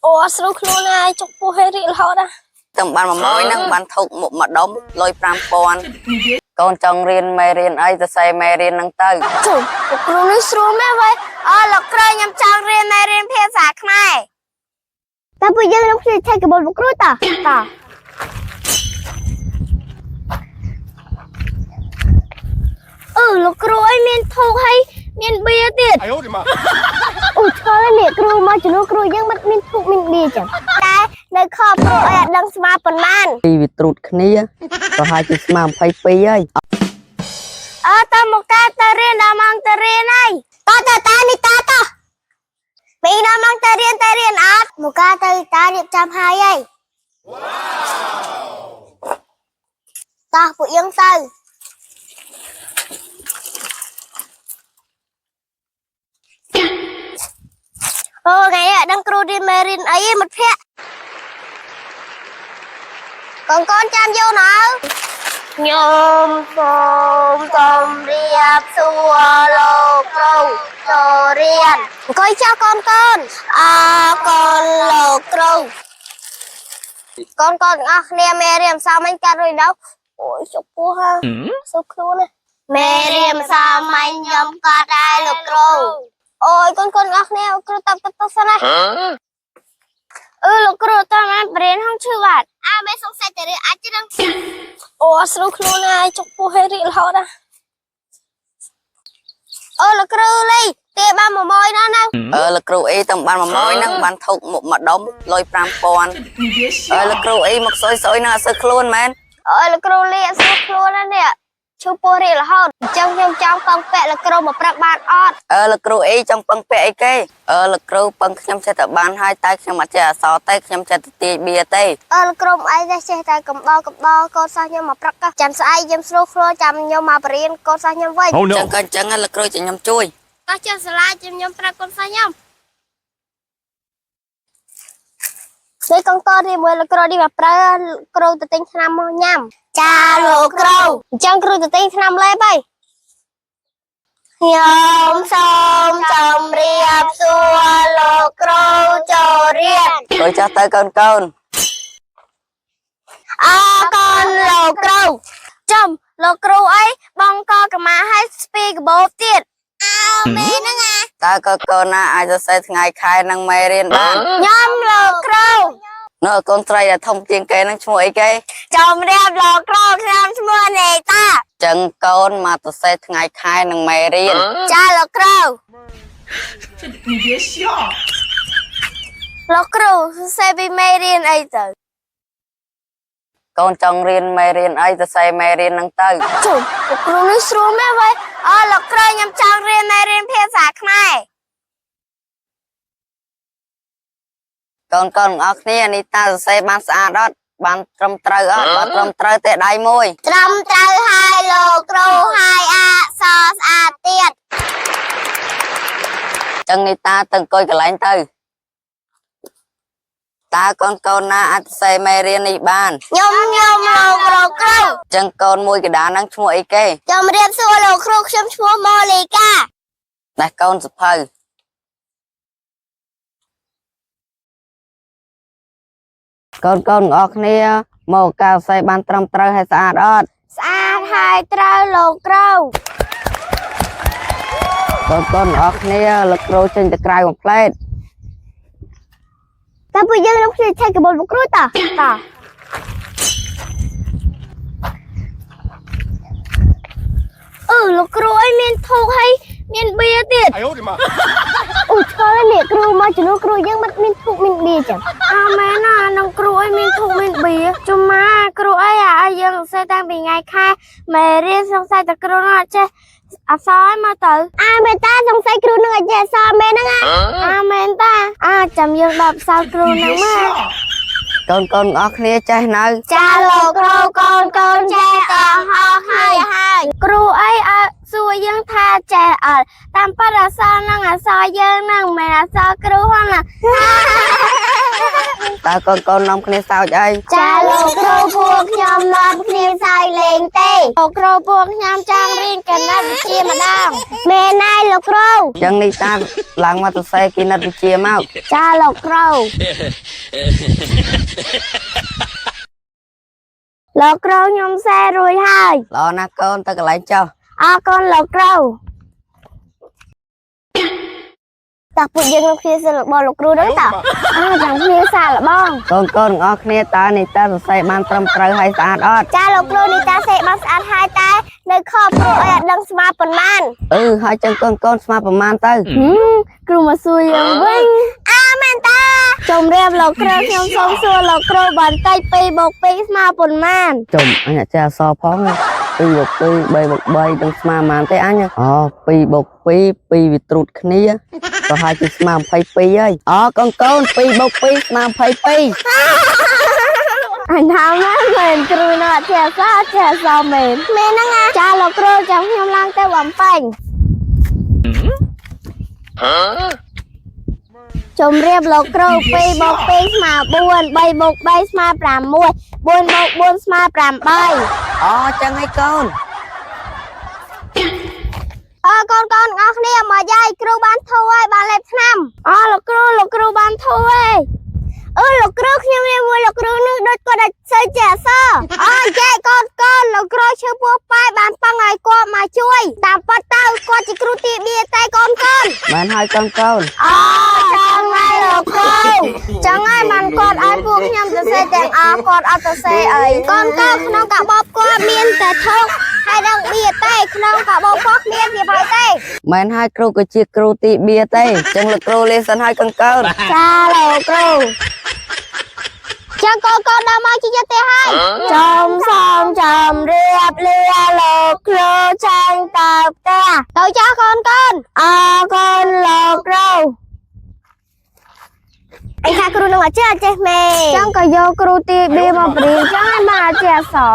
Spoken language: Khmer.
អូអត់ស្រួលខ្លួនណាយចុកពោះឲ្យរីករហូតណា តែបាន100ហ្នឹងបានធុកមុខមួយដុំលុយ5000កូនចង់រៀនមេរៀនអីទៅសេមេរៀនហ្នឹងទៅ ជុំលោកគ្រូនេះស្រួលមែនវ៉ៃអើលោកគ្រូខ្ញុំចង់រៀនមេរៀនភាសាខ្មែរតើពួកយើងនឹងភ្លេចឆែកកាបូបលោកគ្រូតើតើអឺលោកគ្រូអីមានធូកហើយមានបៀទៀត 哎呦我的妈！ អូឆ្ងល់ហើយនេះគ្រូមកជំនួសគ្រូយើងមិនមានធូបមានបៀចឹងតែនៅខគ្រូអីអត់ដឹងស្មាប៉ុន្មាន ពីវាត្រួតគ្នាប្រហែលជាស្មើ22ហើយ អើតើមកកែទៅរៀនដល់ម៉ោងទៅរៀនហើយតើតើតានេះតាតោះមីដល់ម៉ោងទៅរៀនទៅរៀនអត់មកកែទៅតារៀបចំហើយហើយតោះពួកយើងទៅអូថ្ងៃនេះអត់ដឹងគ្រូរៀនមេរៀនអីទេមិត្តភក្តិកូនកូនចាំយូរណៅខ្ញុំសូមជម្រាបសួរលោកគ្រូចូលរៀនអង្គុយចុះកូនកូនអរគុណលោកគ្រូកូនកូនទាំងអស់គ្នាមេរៀនម្សិលមិញកាត់រួចដល់អូយជប់ពោះហាសុខខ្លួនណាមេរៀនម្សិលមិញខ្ញុំកាត់ដែរលោកគ្រូអូយកូនកូនទាំងអស់គ្នាគ្រូតាប់តាប់តាប់សិនណា អឺលោកគ្រូតើបានបរៀនហងឈឺបាត់អើមេសង្ស័យតែរឿងអាចនឹងអូអត់ស្រួលខ្លួនណាយចុកពោះឲ្យរីករហូតណាអូលោកគ្រូលីទេបាន100ណាស់ណា អឺលោកគ្រូអីតែបាន100ហ្នឹងបានធុកមុខមួយដុំលុយ5000 你别 អឺ 笑 លោកគ្រូអីមកសុយសុយហ្នឹងអត់សូវខ្លួនមែន អូយលោកគ្រូលីអត់ស្រួលខ្លួនណានេះឈឺពោះរីករហូតអញ្ចឹងខ្ញុំចង់ពឹងពាក់លោកគ្រូមកប្រាប់បានអត់ អឺលោកគ្រូអីចង់ពឹងពាក់អីគេអឺលោកគ្រូពឹងខ្ញុំចេះតែបានហើយតែខ្ញុំអត់ចេះអក្សរទេខ្ញុំចេះតែទាយបៀទេ អឺលោកគ្រូមិនអីទេចេះតែកំដរកំដរកូនសិស្សខ្ញុំមកប្រាប់កចាំស្អែកខ្ញុំស្រួលខ្លួនចាំខ្ញុំមកបរៀនកូនសិស្សខ្ញុំវិញ Oh ចឹងក៏អញ្ចឹងណាលោកគ្រូចាំខ្ញុំជួយ តោះចុះសាលាចាំខ្ញុំប្រាប់កូនសិស្សខ្ញុំនេះកងតនេះមួយលោកគ្រូនេះមកប្រើគ្រូទៅទិញថ្នាំមកញ៉ាំចាលោកគ្រូអញ្ចឹងគ្រូទៅទិញថ្នាំលេបហើយខ្ញុំសូមជម្រាបសួរលោកគ្រូចូលរៀន គ្រូចាស់ទៅកូនកូន អរគុណលោកគ្រូចំលោកគ្រូអីបងកកម្មាឲ្យស្ពីកបោបទៀតអើមេហ្នឹងអា តើកូនកូនណាអាចសរសេរថ្ងៃខែនិងមេរៀនបាន ខ្ញុំលោកគ្រូ នោះកូនស្រីដែលធំជាងគេហ្នឹងឈ្មោះអីគេ ជំរាបលោកគ្រូខ្ញុំឈ្មោះនេតា ចឹងកូនមកសរសេរថ្ងៃខែនិងមេរៀន ចាលោកគ្រូ 这你别笑， លោកគ្រូសរសេរពីមេរៀនអីទៅ កូនចង់រៀនមេរៀនអីសរសេរមេរៀនហ្នឹងទៅ ជុំលោកគ្រូនេះស្រួលមែនវ៉ៃអើលោកគ្រូខ្ញុំចង់រៀនមេរៀនភាសាខ្មែរ កូនកូនទាំងអស់គ្នានេះតាសរសេរបានស្អាតអត់បានត្រឹមត្រូវអត់បើត្រឹមត្រូវទេដៃមួយ ត្រឹមត្រូវហើយលោកគ្រូហើយអក្សរស្អាតទៀត ចឹងនេះតាទៅអង្គុយកន្លែងទៅតើកូនកូនណាអាចសរសេរមេរៀននេះបាន ខ្ញុំខ្ញុំលោកគ្រូគ្រូ ចឹងកូនមួយកដាលហ្នឹងឈ្មោះអីគេ ជំរាបសួរលោកគ្រូខ្ញុំឈ្មោះម៉ូលីកា ណែកូនសភៅកូនកូនទាំងអស់គ្នាមកការសរសេរបានត្រឹមត្រូវហើយស្អាតអត់ ស្អាតហើយត្រូវលោកគ្រូ កូនកូនទាំងអស់គ្នាលោកគ្រូចេញទៅក្រៅមួយផ្លែត តើពួកយើងនឹងភ្លេចឆែកកាបូបលោកគ្រូតើតើអឺលោកគ្រូអីមានធូកហើយមានបៀទៀត 哎呦我的妈！ អូឆ្ងល់ហើយនេះគ្រូមកជំនួសគ្រូយើងមិនមានធូបមានបៀចឹងអើមែនណានឹងគ្រូអីមានធូបមានបៀជុំម៉ាគ្រូអីអាឲ្យយើងសរសេរតាំងពីថ្ងៃខែមេរៀនសង្ស័យតែគ្រូនឹងអត់ចេះអក្សរឲ្យមកទៅអើមេតាសង្ស័យគ្រូនឹងអត់ចេះអក្សរមែនហ្នឹងអាមែនតាអាចាំយើងដល់ផ្សោតគ្រូ 你 នឹង 别 មក 笑， កូនកូនទាំងអស់គ្នាចេះនៅ ចាលោកគ្រូកូនកូនចេះតហោហើយហើយគ្រូអីអើសួរយើងថាចេះអត់តាមពិតអក្សរនឹងអក្សរយើងនឹងមិនមែនអក្សរគ្រូហ្នឹងណា តើកូនកូននាំគ្នាសើចអី ចាលោកគ្រូពួកខ្ញុំនាំគ្នាសើចលេងទេលោកគ្រូពួកខ្ញុំចង់រៀនគណិតវិទ្យាម្ដងមែនហើយលោកគ្រូ អញ្ចឹងនេះតាឡើងមកសរសេរគណិតវិទ្យាមក ចាលោកគ្រូលោកគ្រូខ្ញុំសេរួចហើយ ល្អណាស់កូនទៅកន្លែងចុះ អរគុណលោកគ្រូតោះពួកយើងនឹងគ្នាសិល្បលោកគ្រូហ្នឹងតើអើចាំគ្នាសាកល្បង កូនកូនទាំងអស់គ្នាតើនេះតាសរសេរបានត្រឹមត្រូវហើយស្អាតអត់ ចាលោកគ្រូនេះតាសេបានស្អាតហើយតែនៅខព្រោះឲ្យអត់ដឹងស្មាប៉ុន្មាន អឺហើយចឹងកូនកូនស្មើប្រមាណទៅ គ្រូមកសួរយើងវិញអើមែនតាជំរាបលោកគ្រូខ្ញុំសូមសួរលោកគ្រូបន្តិច2បូក2ស្មើប៉ុន្មាន ចំអញអត់ចេះអក្សរផង2បូក2 3បូក3នឹងស្មើប៉ុន្មានទេអញអូ2បូក2 2វាត្រួតគ្នាប្រហែលជាស្មើ22ហើយអូកូនកូន2បូក2ស្មើ22 អញថាមែនមែនគ្រូនៅអត់ចេះអក្សរអត់ចេះអក្សរមែនមែនហ្នឹងណាចាលោកគ្រូចាំខ្ញុំឡើងទៅបំពេញជំរាបលោកគ្រូ2បូក2ស្មើ4 3បូក3ស្មើ6 4បូក4ស្មើ8 អូចឹងហើយកូន អើកូនកូនទាំងអស់គ្នាមកយាយគ្រូបានធូរហើយបានលេបថ្នាំអលោកគ្រូលោកគ្រូបានធូរហើយអឺលោកគ្រូខ្ញុំរៀនមួយលោកគ្រូនឹងដូចគាត់អត់សូវចេះអក្សរអើយាយកូនកូនលោកគ្រូឈឺពោះប៉ែបានប៉ឹងឲ្យគាត់មកជួយតាមប៉ាត់ទៅគាត់ជាគ្រូទីបៀតែកូនកូន មែនហើយកូនកូន អូចឹងហើយលោកគ្រូចឹងហើយបានគាត់ឲ្យពួកខ្ញុំទៅសេទាំងអស់គាត់អត់ទៅសេអីកូនកូនក្នុងកាបូបគាត់មានតែធុកហើយនឹងបៀទេក្នុងកាបូបគាត់គ្មានសៀវភៅទេ មែនហើយគ្រូក៏ជាគ្រូទីបៀទេចឹងលោកគ្រូលេសិនហើយកូនកូន ចាលោកគ្រូចឹងកូនកូនដល់មកជីចិត្តទេហើយចំសូមចំរៀបលាលោកគ្រូចាញ់តើផ្ទះទៅចាស់កូនកូនអរគុណលោកគ្រូអីថាគ្រូនឹងអត់ចេះអត់ចេះមែនចឹងក៏យកគ្រូទីបៀមកបរៀនចឹងឲ្យមកអត់ចេះអក្សរ